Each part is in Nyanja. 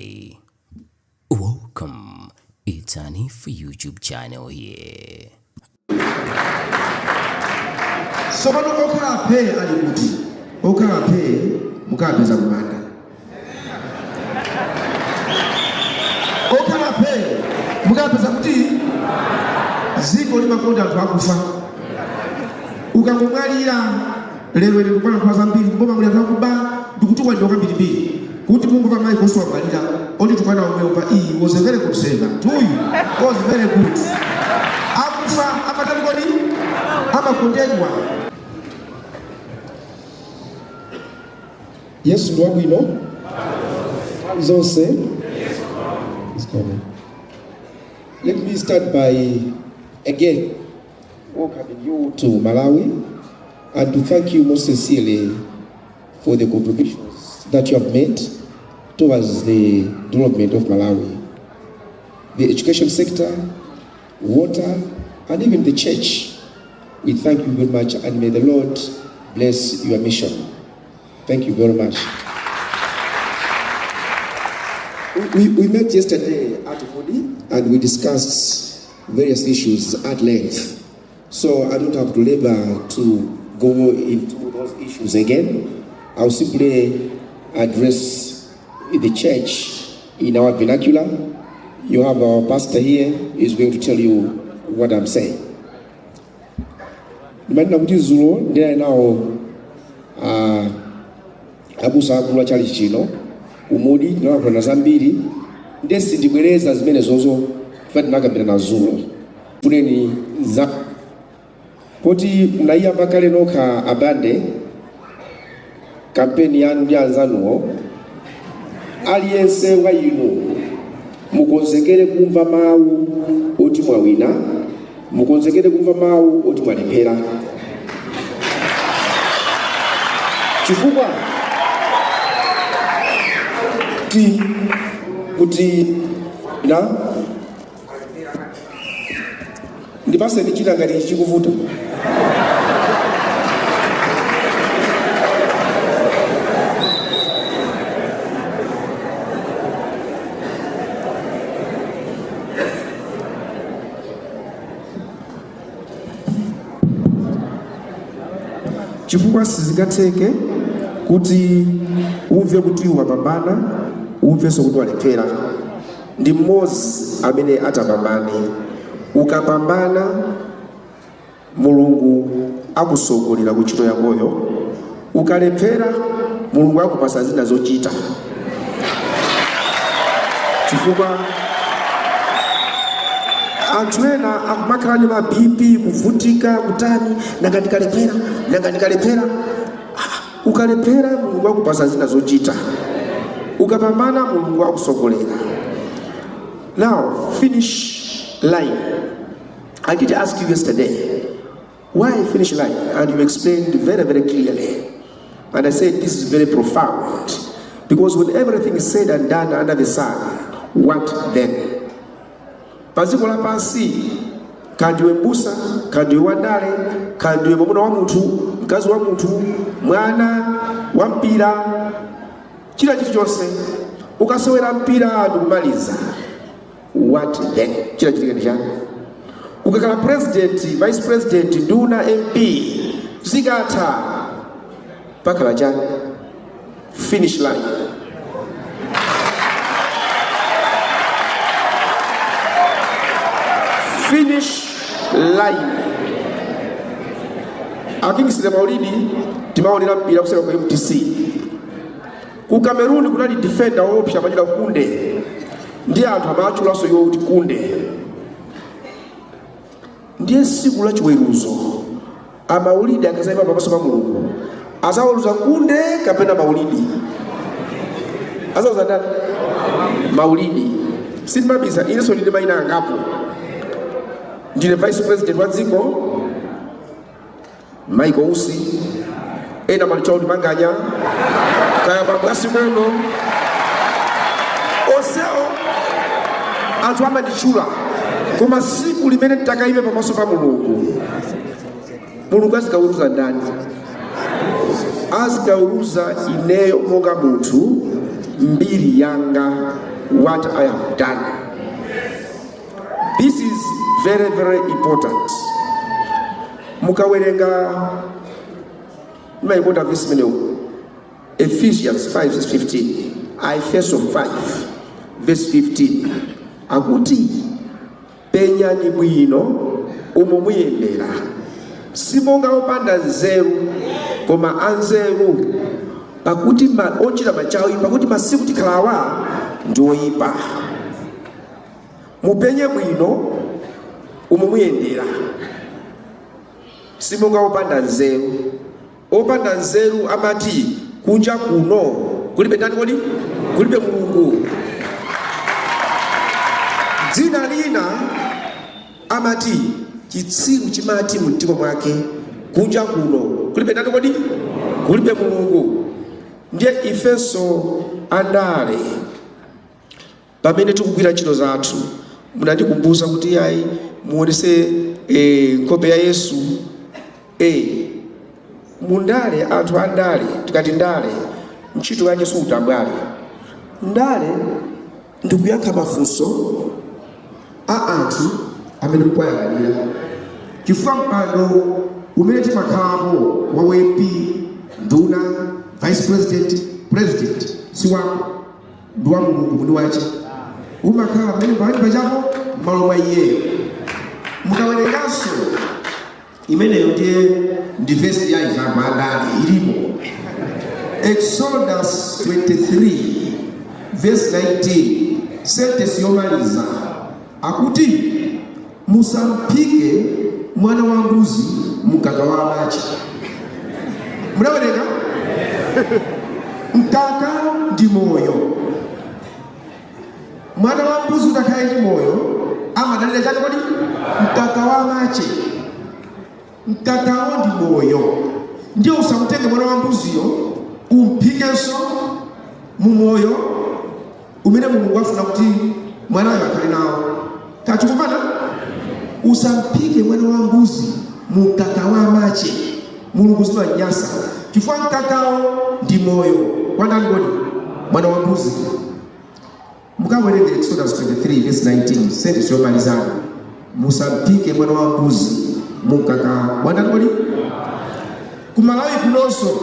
Bye. Welcome. It's Hanif YouTube channel here. Tsopano okhala phee ali kuti? Okhala phee mukapeza kumanda. Okhala phee mukapeza kuti dziko limakonda anthu akufa. Ukangomwalira lero ine ndikumalankhula zambiri kuboma muli anthu akuba ndikutukwanidwa kwambirimbiri kuti mungomva Michael Usi wamwalira onditukwana omwewo pa he was a very good servant uyu was very good akufa amatani kodi amakondedwa. Yesu ndi wabwino nthawi zonse. Zikomo. Let me start by again welcoming you to Malawi and to thank you most sincerely for the contributions that you have made towards the development of Malawi. The education sector, water, and even the church. We thank you very much and may the Lord bless your mission. Thank you very much. We met yesterday at Mudi and we discussed various issues at length. So I don't have to labor to go into those issues again. I'll simply address the church in our vernacular. You have our pastor here, is going to tell you what I'm saying. Ndimanena kuti dzulo ndinali nawo abusa akulu a chalichi chino ku Mudi, tinalankhulana zambiri ndiye sindibwereza zimenezozo chifukwa tinakambirana dzulo. Funeni za poti munayiyamba kale nokha abande kampeni yanu ndi anzanuwo. Aliyense wa inu mukonzekere kumva mawu oti mwawina, mukonzekere kumva mawu oti mwalephera, chifukwa ti kuti na ndipaseni china ngati chikuvuta. Chifukwa sizingatheke kuti umve kuti wapambana, umvenso kuti walephera. Ndi mmodzi amene atapambane. Ukapambana, Mulungu akusogolera ku ntchito yakoyo. Ukalephera, Mulungu akupasa zina zochita, chifukwa anthu ena akumakhala ndi ma BP, kuvutika, kutani, nanga ndikalephera, nanga ndikalephera. Ukalephera, Mulungu akupasa zina zochita. Ukapambana, Mulungu akusogolera. Now, finish line. I did ask you yesterday why finish line, and you explained very, very clearly. And I said this is very profound, because when everything is said and done under the sun, what then? Padziko lapansi, kaya ndiwe mbusa, kaya ndiwe wandale, kaya ndiwe mwamuna wa munthu, mkazi wa munthu, mwana wa mpira, china chilichonse, ukasewera mpira ndikumaliza, what then? Chinachitika ndi chani? Ukakhala president, vice president, nduna, MP, zikatha pakhala chani? Finish line. Finish line. A Kingsley Maulidi timaonera mpira kusewera ku MTC. Ku Cameroon kunali defender woopsa amachita Kunde, ndi anthu amatchulanso iwo kuti Kunde. Ndiye tsiku la chiweruzo a Maulidi akazayima pamaso pa Mulungu, azaweruza Kunde kapena Maulidi? Azaweruza ndani? Maulidi. Sindimabisa, inenso ndine mayina angapo. Ndine vice president wa dziko, Michael Usi, ena amanditchula kuti Manganya, kaya Bambo Simono, onsewo anthu amanditchula. Koma tsiku limene nditakayime pamaso pa Mulungu, Mulungu azikaweruza ndani? Azikaweruza ineyo monga munthu Mbiri yanga, what I have done. This is very, very important. Mukawerenga, ndimayikonda vesi imeneyo, Ephesians 5 verse 15, Aefeso 5 verse 15, akuti, "Penyani bwino umo muyendera, simonga opanda nzeru koma anzeru, pakuti ochita machawi, pakuti masiku tikhalawa ndi oyipa." Mupenye bwino umo muyendera, simonga opanda nzeru. Opanda nzeru amati kunja kuno kulibe ndani kodi? Kulibe Mulungu. Dzina lina amati chitsiru chimati mumtima mwake kunja kuno kulibe ndani kodi? Kulibe Mulungu. Ndiye ifenso andale, pamene tikugwira ntchito zathu, munandikumbusa kuti ayi, muonese nkhope ya Yesu. Mundale, anthu andale, tikati ndale, ntchito yake siutambwale. Ndale ndikuyankha mafunso a anthu amene mukuwayang'anira, chifukwa mpando umene timakhalapo wa MP, nduna, vice president, president, si wako, ndi wa Mulungu mwini wace. Umakhala pamene pamene pachapo m'malo mwa iyeyo. Mukawerenganso imeneyo, ndiye ndi vesi ya ife anthu andale, ilimo Exodus 23 verse 19, sentence yomaliza, akuti, "Musamphike mwana wa mbuzi mkaka wa amache." Munawerenga? Mkaka ndi moyo. Mwana wa mbuzi utakhale ndi moyo amadalira chani kodi? Mkaka wa amache. Mkakawo ndi moyo. Ndiye usamutenge mwana wa mbuziyo umphikenso mu moyo umene Mulungu afuna kuti mwanayo akhale nawo. Kachikumvana? Usamphike mwana wa mbuzi mu mkaka wa amache. Mulungu zimanyasa, chifukwa mkakawo ndi moyo wandani kodi? Mwana wa mbuzi. Mukawerenge Exodus 23 verse 19, sentence yomalizana, "Musamphike mwana wa mbuzi mu mkaka wandani kodi?" Kumalawi kunonso,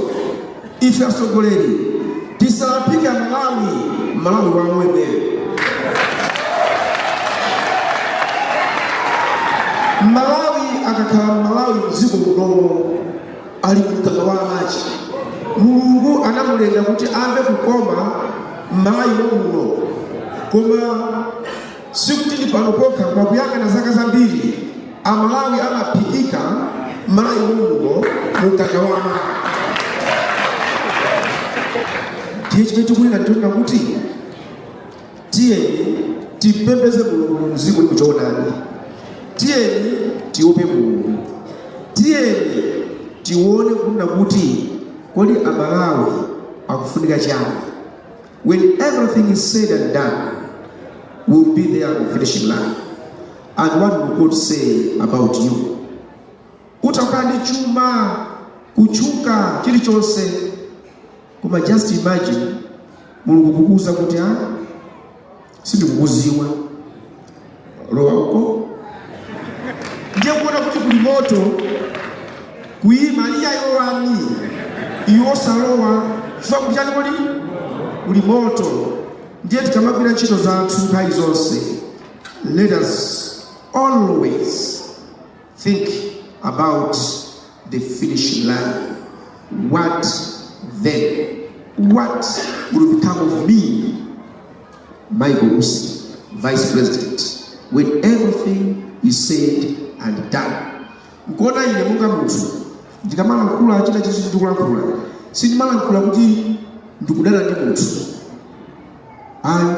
ife atsogoleri tisaphike Malawi Malawi wawo wemeyo. Malawi akakhala Malawi mdziko munomo ali mkaka wa amache. Mulungu anamulenga kuti amve kukoma m'Malawi muno, koma sikuti ndi pano pokha. Kwakuyang'ana zaka zambiri, Amalawi amaphikika Malawi muno mkaka wa amayi. Ndiye chimene tikunena nditonena kuti tiyeni tipembeze Mulungu mu mzimu ndi muchoonadi. Tiyeni tiope Mulungu. Tiyeni tione kunena kuti kodi Amalawi akufunika chani? When everything is said and done, we'll be there at the finishing line, and what will God say about you? Utakhala ndi chuma, kutchuka, chilichonse, koma just imagine Mulungu kukuuza kuti, "A, sindikukuziwa, lowa uko." Ndiye kuona kuti kuli moto kuyima liyayowani, iwo osalowa, chifukwa kuti chani kodi? Kuli moto. Ndiye tikamagwira ntchito zathu nthawi zonse, let us always think about the finishing line. What then? What will become of me, Michael Usi, Vice President, when everything is said and done? Nkuona ine monga munthu ndikamalankhula china chonse ndikulankhula, sindimalankhula kuti ndikudana ndi munthu, ayi,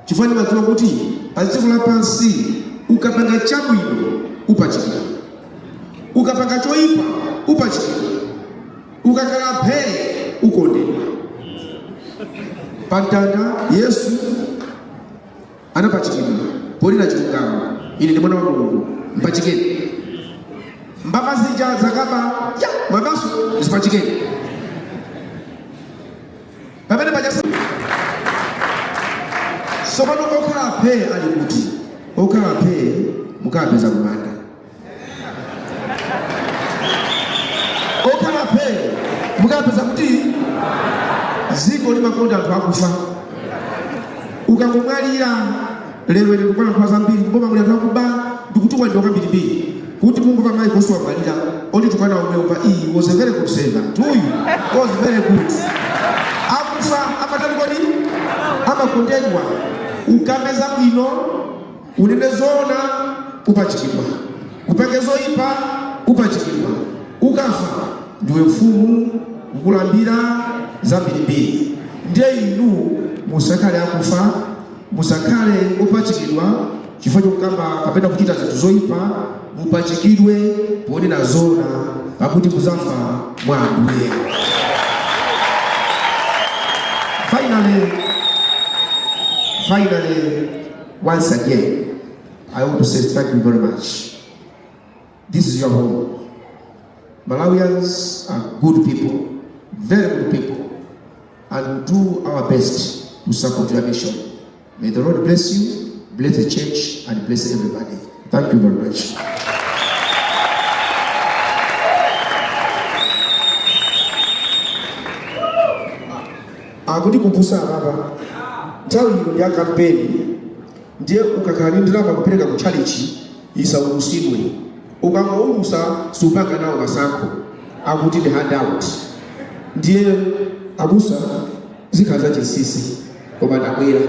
chifukwa ndimadziwa kuti pa dziko lapansi ukapanga chabwino upachikidwa, ukapanga choyipa upachikidwa, ukakhala phee ukondedwa. Pamtanda Yesu anapachikidwa ponena chilungamo, "Ine ndi Mwana wa Mulungu, mpachikeni." Mbava zija zakaba ya mwabaso, zipachikeni pamene paja. Tsopano okhala phee ali kuti? Okhala phee mukapeza kumanda. Okhala phee mukapeza kuti dziko limakonda anthu akufa. Ukangomwalira lero, ine ndikukwana nkhowa zambiri kuboma, muli anthu akuba, ndikutukwanidwa kwambirimbiri kuti mungova mayi kosi wamwalira, onditukwana omwewo pa iyi was a very good servant, uyu was very good. Akufa amatani kodi? Amakondedwa. Ukambe zabwino, unene zoona, upachikidwa. Upange zoyipa, upachikidwa. Ukafa ndiwe mfumu, kukulambira zambirimbiri. Ndiye inu musakhale akufa, musakhale opachikidwa chifukwa chokamba kapena kuchita zinthu zoyipa. Mupachikidwe ponena zoona, pakuti muzafa mwa Ambuye. Finally, finally, once again, I want to say thank you very much. This is your home. Malawians are good people, very good people, and we do our best to support your mission. May the Lord bless you, bless the church, and bless everybody. Thank you very much. Akuti kumpusa apapa, nthawi ino ndi ya kampeni, ndiye ukakhala ndi ndalama kupereka ku tchalichi, isaulusidwe. Ukangoulusa, supanga nawo masankho. Akuti ndi handout, ndiye abusa zikhala zachinsinsi, koma ndabwera.